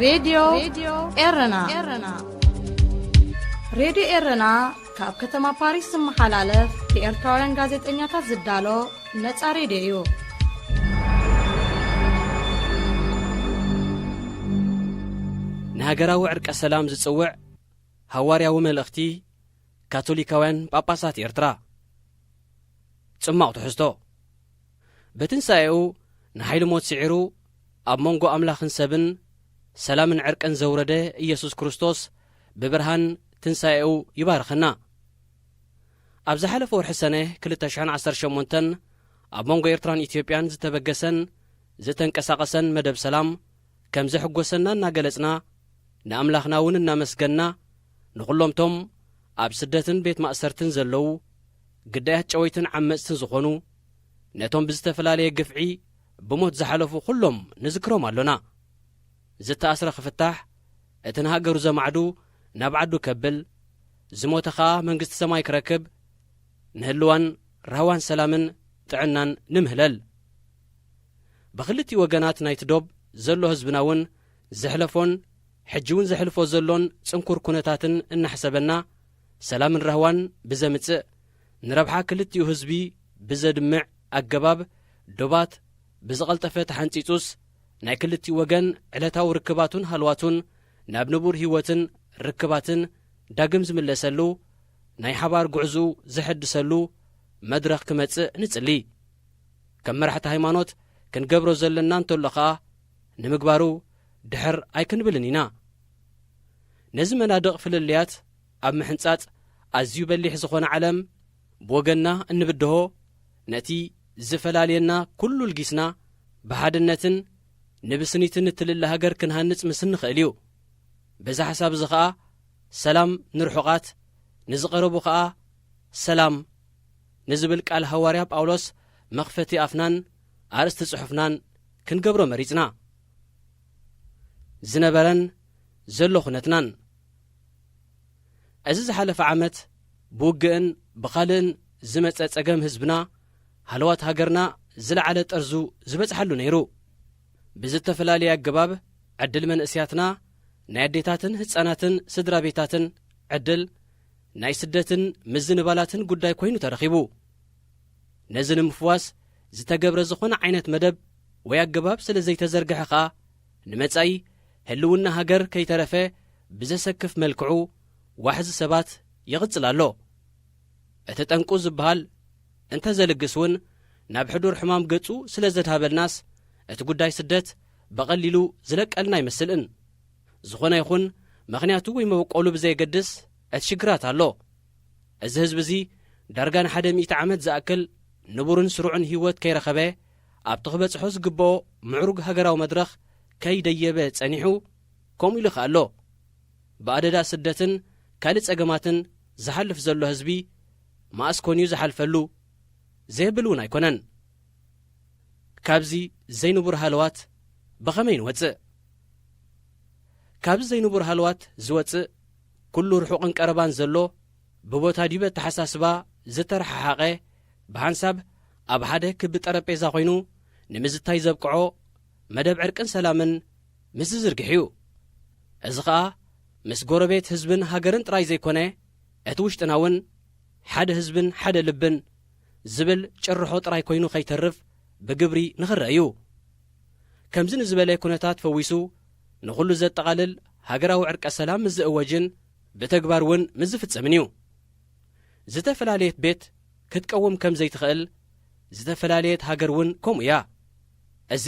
ሬድዮ ኤረና። ሬድዮ ኤረና ካብ ከተማ ፓሪስ ዝመሓላለፍ ብኤርትራውያን ጋዜጠኛታት ዝዳሎ ነጻ ሬድዮ እዩ። ንሃገራዊ ዕርቀ ሰላም ዝጽውዕ ሃዋርያዊ መልእኽቲ ካቶሊካውያን ጳጳሳት ኤርትራ። ጽማቕ ትሕዝቶ። ብትንሳኤኡ ንሓይሊ ሞት ስዒሩ ኣብ መንጎ ኣምላኽን ሰብን ሰላምን ዕርቅን ዘውረደ ኢየሱስ ክርስቶስ ብብርሃን ትንሳኤኡ ይባርኸና። ኣብ ዝሓለፈ ወርሒ ሰነ ክልተ ሽሕን ዓሰርተ ሸሞንተን ኣብ መንጎ ኤርትራን ኢትዮጵያን ዝተበገሰን ዝተንቀሳቐሰን መደብ ሰላም ከም ዘሕጎሰና እናገለጽና፣ ንኣምላኽና እውን እናመስገንና፣ ንኹሎምቶም ኣብ ስደትን ቤት ማእሰርትን ዘለዉ ግዳያት ጨወይትን ዓመጽትን ዝኾኑ፣ ነቶም ብዝተፈላለየ ግፍዒ ብሞት ዝሓለፉ ኩሎም ንዝክሮም ኣሎና። ዝተኣስረ ክፍታሕ፣ እቲ ንሃገሩ ዘማዕዱ ናብ ዓዱ ከብል፣ ዝሞተ ኸኣ መንግስቲ ሰማይ ክረክብ፣ ንህልዋን ራህዋን ሰላምን ጥዕናን ንምህለል። ብኽልቲኡ ወገናት ናይቲ ዶብ ዘሎ ህዝብና እውን ዘሕለፎን ሕጂ እውን ዘሕልፎ ዘሎን ጽንኩር ኩነታትን እናሕሰበና፣ ሰላምን ራህዋን ብዘምጽእ፣ ንረብሓ ክልቲኡ ህዝቢ ብዘድምዕ ኣገባብ ዶባት ብዝቐልጠፈ ተሓንጺጹስ፣ ናይ ክልቲኡ ወገን ዕለታዊ ርክባቱን ሃልዋቱን ናብ ንቡር ህይወትን ርክባትን ዳግም ዝምለሰሉ፣ ናይ ሓባር ጉዕዝኡ ዘሐድሰሉ መድረኽ ክመጽእ ንጽሊ። ከም መራሕቲ ሃይማኖት ክንገብሮ ዘለና እንተሎ ኸኣ፣ ንምግባሩ ድሕር ኣይክንብልን ኢና። ነዚ መናድቕ ፍልልያት ኣብ ምሕንጻጽ ኣዝዩ በሊሕ ዝኾነ ዓለም፣ ብወገንና እንብድሆ፣ ነቲ ዝፈላልየና ኩሉ ልጊስና፣ ብሓድነትን ንብስኒትን እትልለ ሃገር ክንሃንጽ ምስ እንኽእል እዩ። በዚ ሓሳብ እዚ ኸኣ፣ ሰላም ንርሑቓት፣ ንዝቐረቡ ኸኣ ሰላም ንዝብል ቃል ሃዋርያ ጳውሎስ መኽፈቲ ኣፍናን ኣርእስቲ ጽሑፍናን ክንገብሮ መሪጽና። ዝነበረን ዘሎ ኩነትናን። እዚ ዝሓለፈ ዓመት ብውግእን ብኻልእን ዝመጸ ጸገም ህዝብና፣ ሃለዋት ሃገርና ዝለዓለ ጠርዙ ዝበጽሓሉ ነይሩ። ብዝተፈላለየ ኣገባብ ዕድል መንእስያትና፣ ናይ ኣዴታትን ህጻናትን ስድራ ቤታትን ዕድል፣ ናይ ስደትን ምዝንባላትን ጉዳይ ኮይኑ ተረኺቡ። ነዚ ንምፍዋስ ዝተገብረ ዝኾነ ዓይነት መደብ ወይ ኣገባብ ስለ ዘይተዘርግሐ ኸኣ፣ ንመጻኢ ህልውና ሃገር ከይተረፈ ብዘሰክፍ መልክዑ ዋሕዚ ሰባት ይቕጽል ኣሎ። እቲ ጠንቁ ዝበሃል እንተ ዘልግስ እውን፣ ናብ ሕዱር ሕማም ገጹ ስለ ዘድሃበልናስ፣ እቲ ጉዳይ ስደት ብቐሊሉ ዝለቀልና ኣይመስልን። ዝኾነ ይኹን ምኽንያቱ ወይ መበቆሉ ብዘየገድስ፣ እቲ ሽግራት ኣሎ። እዚ ህዝቢ እዚ ዳርጋ ንሓደ ሚእቲ ዓመት ዝኣክል ንቡርን ስሩዕን ህይወት ከይረኸበ፣ ኣብቲ ክበጽሖ ዝግብኦ ምዕሩግ ሃገራዊ መድረኽ ከይደየበ ጸኒሑ፣ ከምኡ ኢሉ ኸኣ ኣሎ። ብኣደዳ ስደትን ካልእ ጸገማትን ዝሓልፍ ዘሎ ህዝቢ፣ መኣስ ኮን'ዩ ዝሓልፈሉ? ዘየብል እውን ኣይኮነን። ካብዚ ዘይንቡር ሃለዋት ብኸመይ ንወጽእ? ካብዚ ዘይንቡር ሃለዋት ዝወጽእ፣ ኩሉ ርሑቕን ቀረባን ዘሎ፣ ብቦታ ድዩ በተሓሳስባ ዝተረሓሓቐ፣ ብሓንሳብ ኣብ ሓደ ክቢ ጠረጴዛ ኮይኑ ንምዝታይ ዘብቅዖ መደብ ዕርቅን ሰላምን ምስ ዝዝርግሕ እዩ። እዚ ኸኣ ምስ ጎረቤት ህዝብን ሃገርን ጥራይ ዘይኮነ፣ እቲ ውሽጥና እውን ሓደ ህዝብን ሓደ ልብን ዝብል ጭርሖ ጥራይ ኮይኑ ከይተርፍ ብግብሪ ንኽረአ እዩ። ከምዚ ንዝበለ ኩነታት ፈዊሱ ንኹሉ ዘጠቓልል ሃገራዊ ዕርቀ ሰላም ምስ ዝእወጅን ብተግባር እውን ምስ ዝፍጸምን እዩ። ዝተፈላለየት ቤት ክትቀውም ከም ዘይትኽእል፣ ዝተፈላለየት ሃገር እውን ከምኡ እያ። እዚ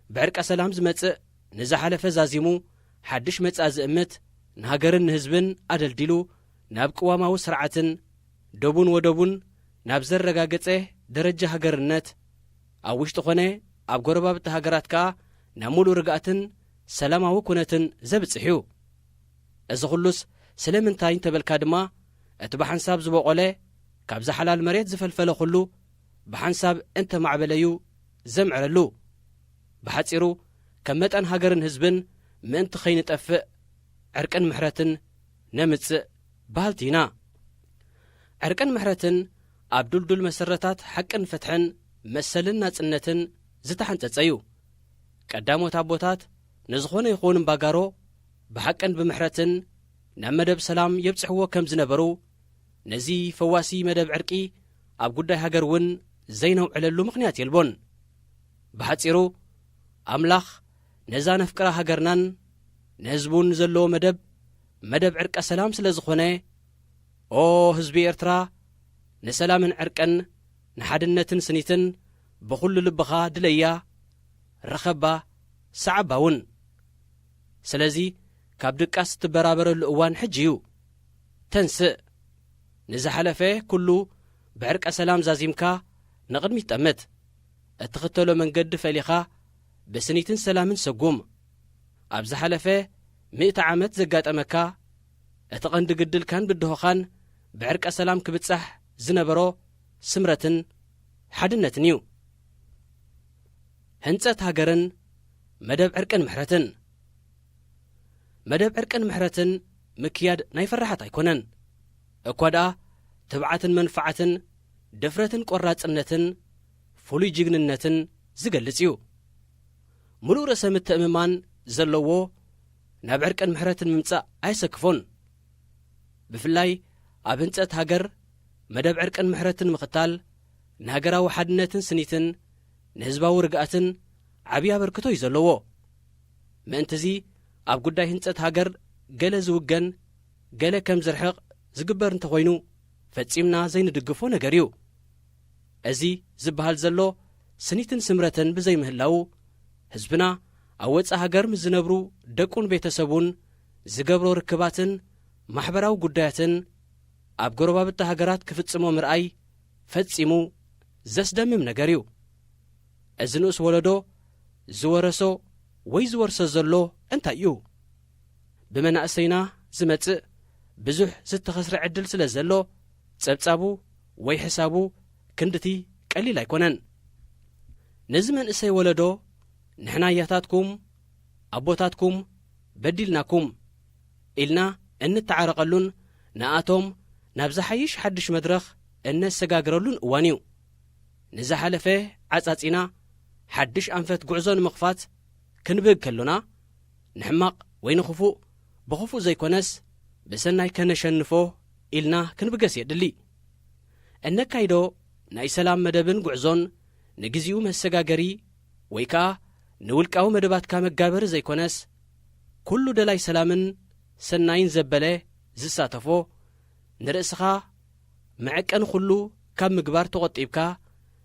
ብዕርቀ ሰላም ዝመጽእ፣ ንዝሓለፈ ዛዚሙ ሓድሽ መጻኢ ዝእምት፣ ንሃገርን ንህዝብን ኣደልዲሉ ናብ ቅዋማዊ ስርዓትን ዶቡን ወደቡን ናብ ዘረጋገጸ ደረጃ ሃገርነት፣ ኣብ ውሽጢ ኾነ ኣብ ጎረባብቲ ሃገራት ከኣ ናብ ሙሉእ ርግኣትን ሰላማዊ ኩነትን ዘብጽሕ እዩ። እዚ ኹሉስ ስለምንታይ እንተበልካ ድማ፣ እቲ ብሓንሳብ ዝበቖለ፣ ካብዛ ሓላል መሬት ዝፈልፈለ ኹሉ ብሓንሳብ እንተማዕበለ'ዩ ዘምዕረሉ። ብሓጺሩ፣ ከም መጠን ሃገርን ህዝብን ምእንቲ ኸይንጠፍእ፣ ዕርቅን ምሕረትን ነምጽእ በሃልቲ ኢና። ዕርቅን ምሕረትን ኣብ ዱልዱል መሰረታት ሓቅን ፍትሕን መሰልን ናጽነትን ዝተሓንጸጸ እዩ። ቀዳሞት ኣቦታት ንዝኾነ ይኹን እምባጋሮ ብሓቅን ብምሕረትን ናብ መደብ ሰላም የብጽሕዎ ከም ዝነበሩ፣ ነዚ ፈዋሲ መደብ ዕርቂ ኣብ ጉዳይ ሃገር እውን ዘይነውዕለሉ ምኽንያት የልቦን። ብሓጺሩ፣ ኣምላኽ ነዛ ነፍቅራ ሃገርናን ንህዝቡን ዘለዎ መደብ፣ መደብ ዕርቀ ሰላም ስለ ዝኾነ፣ ኦ ህዝቢ ኤርትራ፣ ንሰላምን ዕርቅን ንሓድነትን ስኒትን ብኹሉ ልብኻ ድለያ፣ ርኸባ፣ ሰዓባ እውን። ስለዚ ካብ ድቃስ እትበራበረሉ እዋን ሕጂ እዩ። ተንስእ። ንዝሓለፈ ኩሉ ብዕርቀ ሰላም ዛዚምካ ንቕድሚት ጠምት። እትኽተሎ መንገዲ ፈሊኻ ብስኒትን ሰላምን ሰጉም። ኣብ ዝሓለፈ ምእቲ ዓመት ዘጋጠመካ እቲ ቀንዲ ግድልካን ብድሆኻን ብዕርቀ ሰላም ክብጻሕ ዝነበሮ ስምረትን ሓድነትን እዩ። ህንጸት ሃገርን መደብ ዕርቅን ምሕረትን። መደብ ዕርቅን ምሕረትን ምክያድ ናይ ፈራሓት ኣይኮነን። እኳ ደኣ ትብዓትን መንፍዓትን፣ ድፍረትን ቆራጽነትን ፍሉይ ጅግንነትን ዝገልጽ እዩ። ምሉእ ርእሰ ምትእምማን ዘለዎ ናብ ዕርቅን ምሕረትን ምምጻእ ኣየሰክፎን። ብፍላይ ኣብ ህንጸት ሃገር መደብ ዕርቅን ምሕረትን ምኽታል ንሃገራዊ ሓድነትን ስኒትን ንህዝባዊ ርግኣትን ዓብዪ ኣበርክቶ እዩ ዘለዎ። ምእንትዚ ኣብ ጉዳይ ህንጸት ሃገር ገለ ዝውገን፣ ገለ ከም ዝርሕቕ ዝግበር እንተኾይኑ፣ ፈጺምና ዘይንድግፎ ነገር እዩ። እዚ ዝበሃል ዘሎ ስኒትን ስምረትን ብዘይምህላዉ፣ ህዝብና ኣብ ወጻኢ ሃገር ምስ ዝነብሩ ደቁን ቤተሰቡን ዝገብሮ ርክባትን ማሕበራዊ ጉዳያትን ኣብ ጎረባብቲ ሃገራት ክፍጽሞ ምርኣይ ፈጺሙ ዘስደምም ነገር እዩ። እዚ ንኡስ ወለዶ ዝወረሶ ወይ ዝወርሶ ዘሎ እንታይ እዩ? ብመናእሰይና ዝመጽእ ብዙሕ ዝተኸስረ ዕድል ስለ ዘሎ፣ ጸብጻቡ ወይ ሕሳቡ ክንድቲ ቀሊል ኣይኮነን። ነዚ መንእሰይ ወለዶ፣ ንሕና ኣያታትኩም፣ ኣቦታትኩም በዲልናኩም ኢልና እንተዓረቐሉን ንኣቶም ናብ ዝሓይሽ ሓድሽ መድረኽ እነሰጋግረሉን እዋን እዩ። ንዝሓለፈ ዓጻጺና ሓድሽ ኣንፈት ጉዕዞ ንምኽፋት ክንብህግ ከሎና፣ ንሕማቕ ወይ ንኽፉእ ብኽፉእ ዘይኮነስ ብሰናይ ከነሸንፎ ኢልና ክንብገስ የድሊ። እነካይዶ ናይ ሰላም መደብን ጉዕዞን ንግዚኡ መሰጋገሪ ወይ ከኣ ንውልቃዊ መደባትካ መጋበሪ ዘይኮነስ፣ ኩሉ ደላይ ሰላምን ሰናይን ዘበለ ዝሳተፎ፣ ንርእስኻ መዐቀኒ ኩሉ ካብ ምግባር ተቖጢብካ፣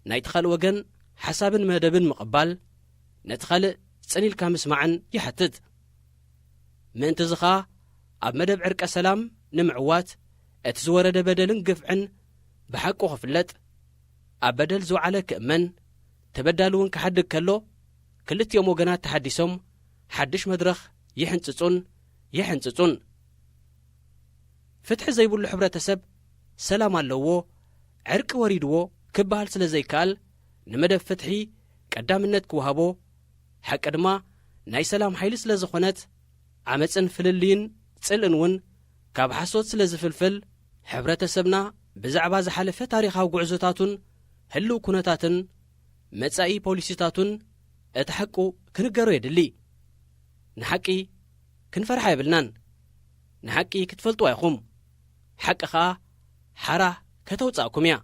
ናይቲ ካልእ ወገን ሓሳብን መደብን ምቕባል፣ ነቲ ካልእ ጽን ኢልካ ምስማዕን ይሓትት። ምእንትዚ ኸኣ ኣብ መደብ ዕርቀ ሰላም ንምዕዋት፣ እቲ ዝወረደ በደልን ግፍዕን ብሓቁ ክፍለጥ፣ ኣብ በደል ዝወዓለ ክእመን፣ ተበዳሊ እውን ክሓድግ ከሎ፣ ክልቲኦም ወገናት ተሓዲሶም ሓድሽ መድረኽ ይሕንጽጹን የሕንጽጹን። ፍትሒ ዘይብሉ ሕብረተሰብ ሰላም ኣለዎ፣ ዕርቂ ወሪድዎ ክበሃል ስለ ዘይከኣል፣ ንመደብ ፍትሒ ቀዳምነት ክወሃቦ፣ ሓቂ ድማ ናይ ሰላም ሓይሊ ስለ ዝኾነት፣ ዓመጽን ፍልልይን ጽልእን እውን ካብ ሓሶት ስለ ዝፍልፍል፣ ሕብረተሰብና ብዛዕባ ዝሓለፈ ታሪኻዊ ጉዕዞታቱን ህልው ኩነታትን መጻኢ ፖሊሲታቱን እቲ ሓቁ ክንገሮ የድሊ። ንሓቂ ክንፈርሓ የብልናን። ንሓቂ ክትፈልጥዋ ኢኹም። ሓቂ ኸኣ ሓራ ከተውጻእኩም እያ።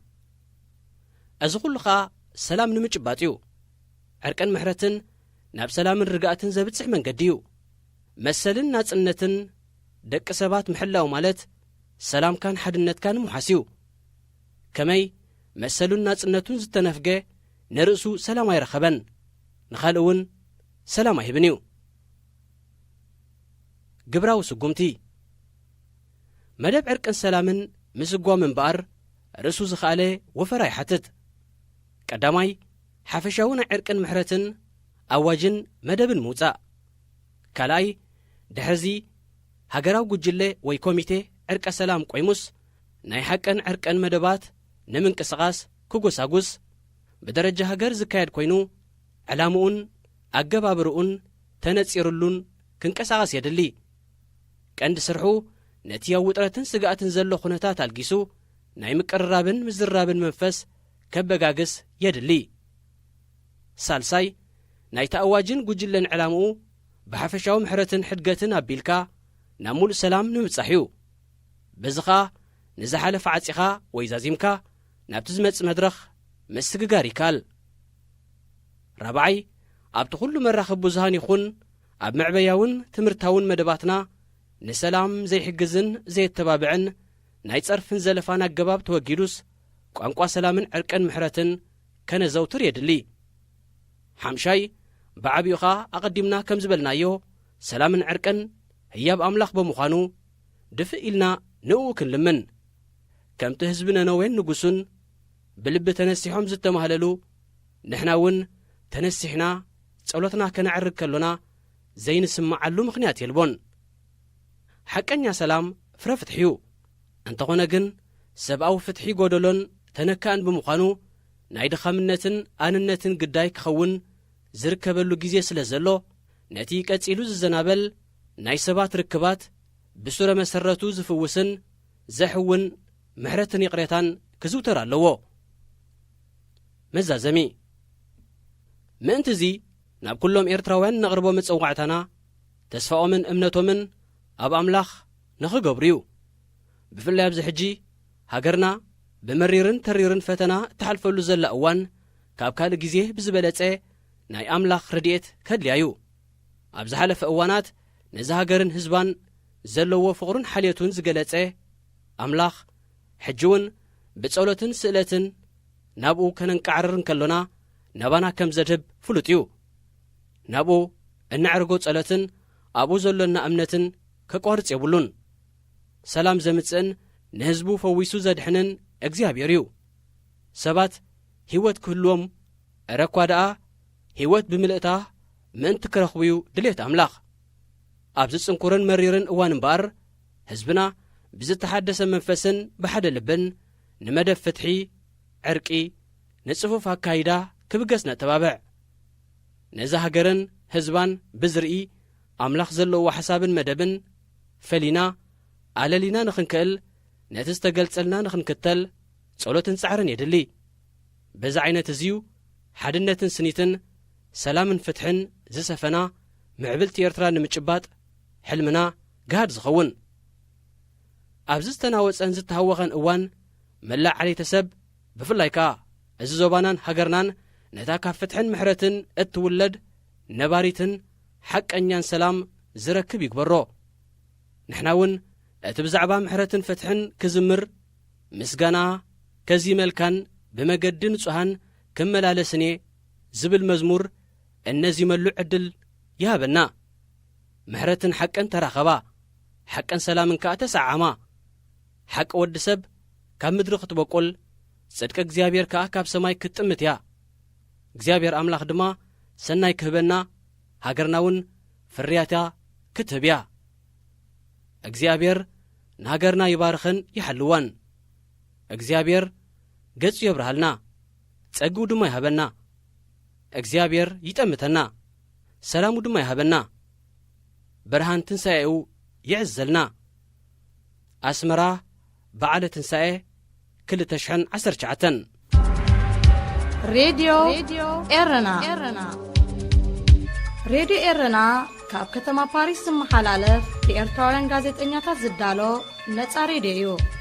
እዚ ኹሉ ኸኣ ሰላም ንምጭባጥ እዩ። ዕርቅን ምሕረትን ናብ ሰላምን ርግኣትን ዘብጽሕ መንገዲ እዩ። መሰልን ናጽነትን ደቂ ሰባት ምሕላው ማለት ሰላምካን ሓድነትካን ምውሓስ እዩ። ከመይ መሰሉን ናጽነቱን ዝተነፍገ ንርእሱ ሰላም ኣይረኸበን፣ ንኻልእ እውን ሰላም ኣይህብን እዩ። ግብራዊ ስጉምቲ። መደብ ዕርቅን ሰላምን ምስጓም እምበኣር ርእሱ ዝኸኣለ ወፈራ ይሓትት። ቀዳማይ፣ ሓፈሻዊ ናይ ዕርቅን ምሕረትን ኣዋጅን መደብን ምውጻእ። ካልኣይ፣ ድሕርዚ ሃገራዊ ጉጅለ ወይ ኮሚቴ ዕርቀ ሰላም ቆይሙስ፣ ናይ ሓቅን ዕርቅን መደባት ንምንቅስቓስ ክጎሳጉስ፣ ብደረጃ ሃገር ዝካየድ ኮይኑ፣ ዕላምኡን ኣገባብርኡን ተነጺሩሉን ክንቀሳቐስ የድሊ። ቀንዲ ስርሑ፣ ነቲ ኣብ ውጥረትን ስግኣትን ዘሎ ኩነታት ኣልጊሱ፣ ናይ ምቅርራብን ምዝርራብን መንፈስ ከበጋግስ የድሊ። ሳልሳይ፣ ናይቲ ኣዋጅን ጉጅለን ዕላምኡ ብሓፈሻዊ ምሕረትን ሕድገትን ኣቢልካ ናብ ሙሉእ ሰላም ንምብጻሕ እዩ። በዚ ኸኣ ንዝሓለፈ ዓጺኻ ወይ ዛዚምካ ናብቲ ዝመጽእ መድረኽ ምስግጋር ይከኣል። ራብዓይ፣ ኣብቲ ኩሉ መራኸቢ ብዙሃን ይኹን ኣብ መዕበያውን ትምህርታውን መደባትና ንሰላም ዘይሕግዝን ዘየተባብዕን ናይ ጸርፍን ዘለፋን ኣገባብ ተወጊዱስ ቋንቋ ሰላምን ዕርቅን ምሕረትን ከነዘውትር የድሊ። ሓምሻይ፣ ብዓቢኡ ኸኣ ኣቐዲምና ከም ዝበልናዮ ሰላምን ዕርቅን ህያብ ኣምላኽ ብምዃኑ ድፍእ ኢልና ንእኡ ክንልምን። ከምቲ ህዝቢ ነነዌን ንጉሱን ብልቢ ተነሲሖም ዝተማህለሉ፣ ንሕና እውን ተነሲሕና ጸሎትና ከነዕርግ ከሎና ዘይንስምዓሉ ምኽንያት የልቦን። ሓቀኛ ሰላም ፍረ ፍትሒ እዩ። እንተኾነ ግን ሰብኣዊ ፍትሒ ጎደሎን ተነካእን ብምዃኑ ናይ ድኻምነትን ኣንነትን ግዳይ ክኸውን ዝርከበሉ ግዜ ስለ ዘሎ ነቲ ቀጺሉ ዝዘናበል ናይ ሰባት ርክባት ብሱረ መሰረቱ ዝፍውስን ዘሕውን ምሕረትን ይቕሬታን ክዝውተር ኣለዎ። መዛዘሚ። ምእንቲ እዚ ናብ ኩሎም ኤርትራውያን ነቕርቦ መጸዋዕታና ተስፋኦምን እምነቶምን ኣብ ኣምላኽ ንኽገብሩ እዩ። ብፍላይ ኣብዚ ሕጂ ሃገርና ብመሪርን ተሪርን ፈተና እትሓልፈሉ ዘላ እዋን ካብ ካልእ ግዜ ብዝበለጸ ናይ ኣምላኽ ረድኤት ከድልያ እዩ። ኣብ ዝሓለፈ እዋናት ነዚ ሃገርን ህዝባን ዘለዎ ፍቕሩን ሓልዮቱን ዝገለጸ ኣምላኽ ሕጂ እውን ብጸሎትን ስእለትን ናብኡ ከነንቃዕርር እንከሎና ናባና ከም ዘድህብ ፍሉጥ እዩ። ናብኡ እነዕርጎ ጸሎትን ኣብኡ ዘሎና እምነትን ከቋርጽ የብሉን። ሰላም ዘምጽእን ንህዝቡ ፈዊሱ ዘድሕንን እግዚኣብሔር እዩ። ሰባት ህይወት ክህልዎም እረ እኳ ደኣ ህይወት ብምልእታ ምእንቲ ክረኽቡ እዩ ድሌት ኣምላኽ። ኣብዚ ጽንኩርን መሪርን እዋን እምበኣር ህዝብና ብዝተሓደሰ መንፈስን ብሓደ ልብን ንመደብ ፍትሒ፣ ዕርቂ፣ ንጽፉፍ ኣካይዳ ክብገስ ነተባብዕ። ነዛ ሃገርን ህዝባን ብዝርኢ ኣምላኽ ዘለዎ ሓሳብን መደብን ፈሊና ኣለሊና ንኽንክእል ነቲ ዝተገልጸልና ንኽንክተል ጸሎትን ጻዕርን የድሊ። በዚ ዓይነት እዚዩ ሓድነትን ስኒትን ሰላምን ፍትሕን ዝሰፈና ምዕብልቲ ኤርትራ ንምጭባጥ ሕልምና ግሃድ ዝኸውን። ኣብዚ ዝተናወጸን ዝተሃወኸን እዋን መላእ ዓሌተ ሰብ ብፍላይ ከኣ እዚ ዞባናን ሃገርናን ነታ ካብ ፍትሕን ምሕረትን እትውለድ ነባሪትን ሓቀኛን ሰላም ዝረክብ ይግበሮ። ንሕና እውን እቲ ብዛዕባ ምሕረትን ፍትሕን ክዝምር ምስጋና ከዚመልካን ብመገዲ ንጹሃን ክመላለስን እየ ዝብል መዝሙር እነዚመሉ ዕድል ይሃበና። ምሕረትን ሓቅን ተራኸባ፣ ሓቅን ሰላምን ከኣ ተሰዓዓማ። ሓቂ ወዲ ሰብ ካብ ምድሪ ክትበቁል፣ ጽድቂ እግዚኣብሔር ከኣ ካብ ሰማይ ክትጥምት እያ። እግዚኣብሔር ኣምላኽ ድማ ሰናይ ክህበና፣ ሃገርና እውን ፍርያታ ክትህብ እያ። እግዚኣብሔር ንሃገርና ይባርኸን ይሓልወን። እግዚኣብሔር ገጹ የብርሃልና፣ ጸግኡ ድማ ይሃበና። እግዚኣብሔር ይጠምተና፣ ሰላሙ ድማ ይሃበና። ብርሃን ትንሳኤኡ ይዕዘልና። ኣስመራ፣ በዓለ ትንሳኤ ክልተ ሽሕን ዓሰርተ ትሽዓተን። ሬድዮ ኤረና። ሬድዮ ኤረና ካብ ከተማ ፓሪስ ዝመሓላለፍ ብኤርትራውያን ጋዜጠኛታት ዝዳሎ ነጻ ሬድዮ እዩ።